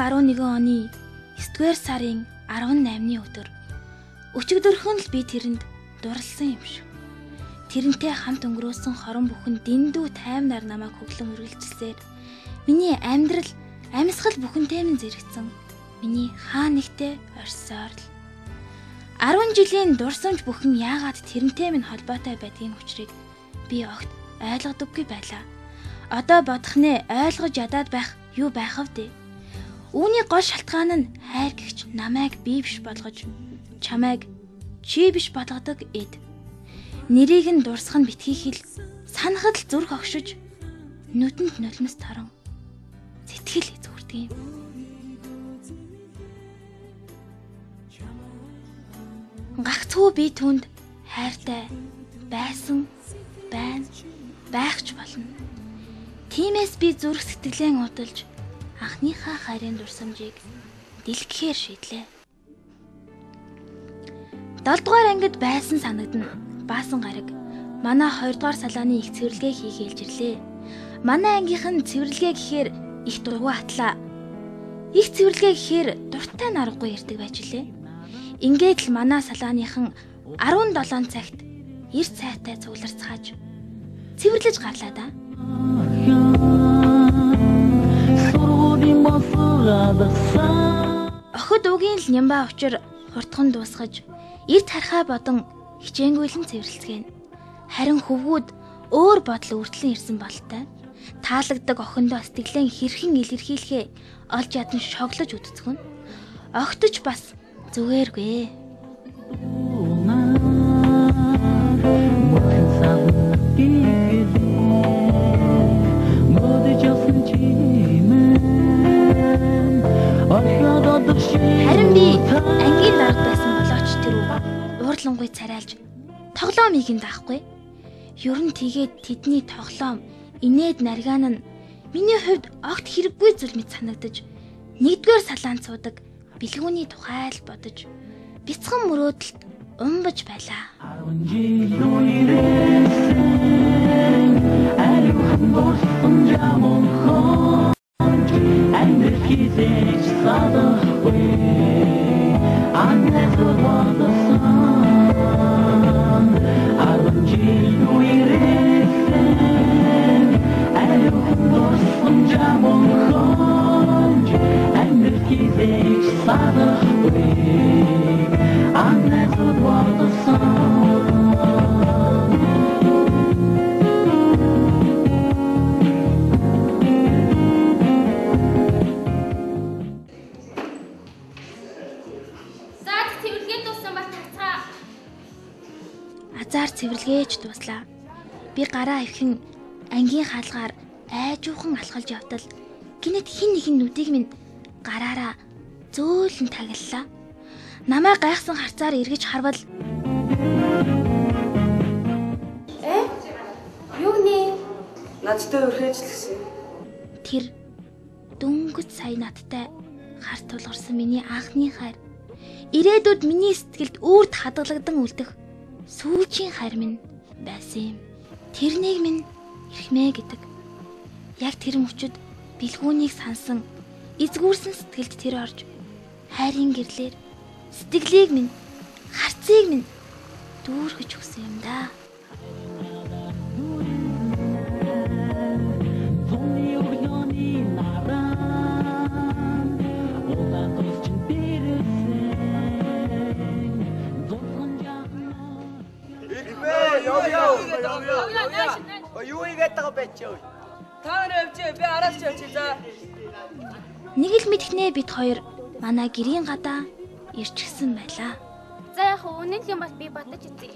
2011 оны 9-р сарын 18-ны өдөр өчигдөрхөн л би тэрэнд дурлсан юм шиг. Тэрнтэй хамт өнгөрөөсөн хорон бүхэн дэндүү таймнаар намайг хөглөн үргэлжилсээр миний амьдрал, амьсгал бүхэнтэй минь зэрэгцэн миний хаа нэгтээ орсоор л. 10 жилийн дурсамж бүхэн яагаад тэрнтэй минь холбоотой байдгийн учрыг би огт ойлгодоггүй байлаа. Одоо бодох нэ ойлгож ядаад байх юу байх вэ? Үүний гол шалтгаан нь хайр гэгч намайг би биш болгож, чамайг чи биш болгодог эд. Нэрийг нь дурсах нь битгий хэл, санахад л зүрх огшиж, нүдэнд нулимс торон сэтгэл эзгүрдэг юм. Гагцхүү би түнд хайртай байсан, байна, байх ч болно. Тиймээс би зүрх сэтгэлээ удалж анхныхаа хайрын дурсамжийг дэлгэхээр шийдлээ. 7 дугаар ангид байсан санагдана. Баасан гараг манай 2 дугаар салааны их цэвэрлэгээ хийх ээлжирлээ. Манай ангийнх нь цэвэрлэгээ гэхээр их дургүй атлаа. Их цэвэрлэгээ гэхээр дуртай наргагүй ярьдаг байж лээ. Ингээд л манай салааныхан 17 цагт эр цайтай цугларцгааж цэвэрлэж гарлаа да. Охид угийн л нямбаа учир хурдхан дуусгаж эрт хархаа бодон хичээнгүйлэн цэвэрлцгээнэ. Харин хөвгүүд өөр бодол үртлэн ирсэн болтой. Таалагддаг охиндоо сэтгэлээ хэрхэн илэрхийлэхээ олж ядан шоглож үтцгэн. Огтч бас зүгээргүй. Харин би ангийн дарга байсан болооч тэр уурлангүй царайлж тоглоомыг нь даахгүй. Ер нь тэгээд тэдний тоглоом инээд наргаан нь миний хувьд огт хэрэггүй зүйл мэт санагдаж нэгдүгээр салаанд суудаг бэлгүүний тухай л бодож бяцхан мөрөөдөлд унбаж байлаа. Азар цэвэрлгээч дууслаа. Би гараа эвхэн ангийн хаалгаар айжуухан алхалж явтал гинэт хин нэгэн нүдийг минь гараараа зөөлөн таглалаа. Намайг гайхсан харцаар эргэж харвал Юу нэ? Надтай өрхөөж л гэсэн. Тэр дөнгөж сая надтай хар тулгарсан миний анхны хайр. Ирээдүйд миний сэтгэлд үрд хадгалагдан үлдэх сүүлчийн хайр минь байсан юм. Тэрнийг минь эрхмээ гэдэг. Яг тэр мөчөд бэлгүүнийг сансан эзгүүрсэн сэтгэлд тэр орж хайрын гэрлээр сэтгэлийг минь харцыг минь дүүргэж өгсөн юм да. Юу игээд байгаа бэ чи? Та нар явж би араас ч явчих за. Нэг л мэдхнээ бид хоёр манай гэрийн гадаа ирчихсэн байлаа. За яг үнэн л юм бол би бодож үзье.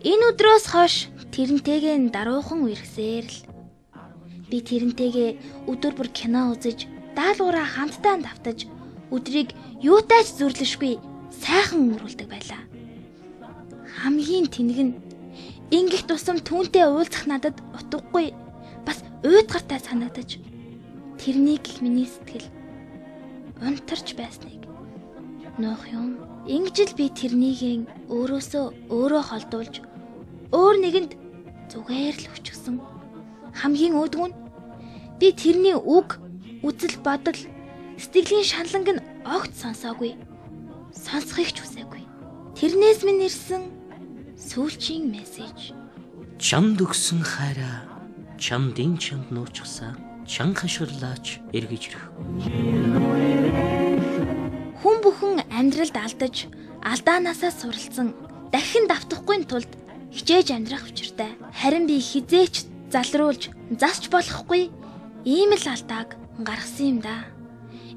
Энэ өдрөөс хойш тэрнтэйгээ даруухан үерхсээр л би тэрнтэйгээ өдөр бүр кино үзэж, даалгавраа хамтдаа давтаж, өдрийг юутай ч зүрлэшгүй сайхан өнгөрүүлдэг байлаа. Хамгийн тэнэг нь ингэх тусам түүнтэй уулзах надад утгагүй бас уйдгартай санагдаж тэрнийг их миний сэтгэл унтарч байсныг нуух юм. Ингэж л би тэрнийг өөрөөсөө өөрөө холдуулж өөр нэгэнд зүгээр л өчгсөн. Хамгийн өөдгүү нь Би тэрний үг, үзэл бодол, сэтгэлийн шаналнг нь огт сонсоогүй. Сонсохыг ч хүсээгүй. Тэрнээс минь ирсэн сүүлчийн мессеж. Чамд өгсөн хайраа чамдын чамд нуучсан, чан хашгирлаач эргэж ирэх. Хүн бүхэн амьдралд алдаж, алдаанаасаа суралцсан, дахин давтахгүй тулд хичээж амьдрах учиртай. Харин би хизээч залруулж засч болохгүй ийм л алдааг гаргасан юм да.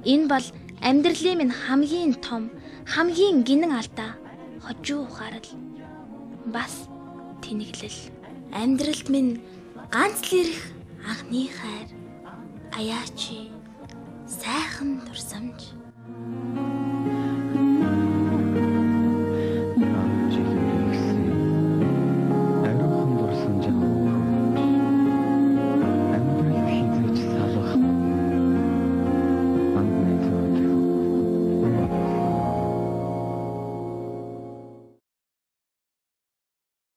Энэ бол амьдралын минь хамгийн том, хамгийн гинэн алдаа. Хожуу ухаарал. Бас тэнэглэл. Амьдралд минь ганц л ирэх анхны хайр. Аяачи сайхан дурсамж.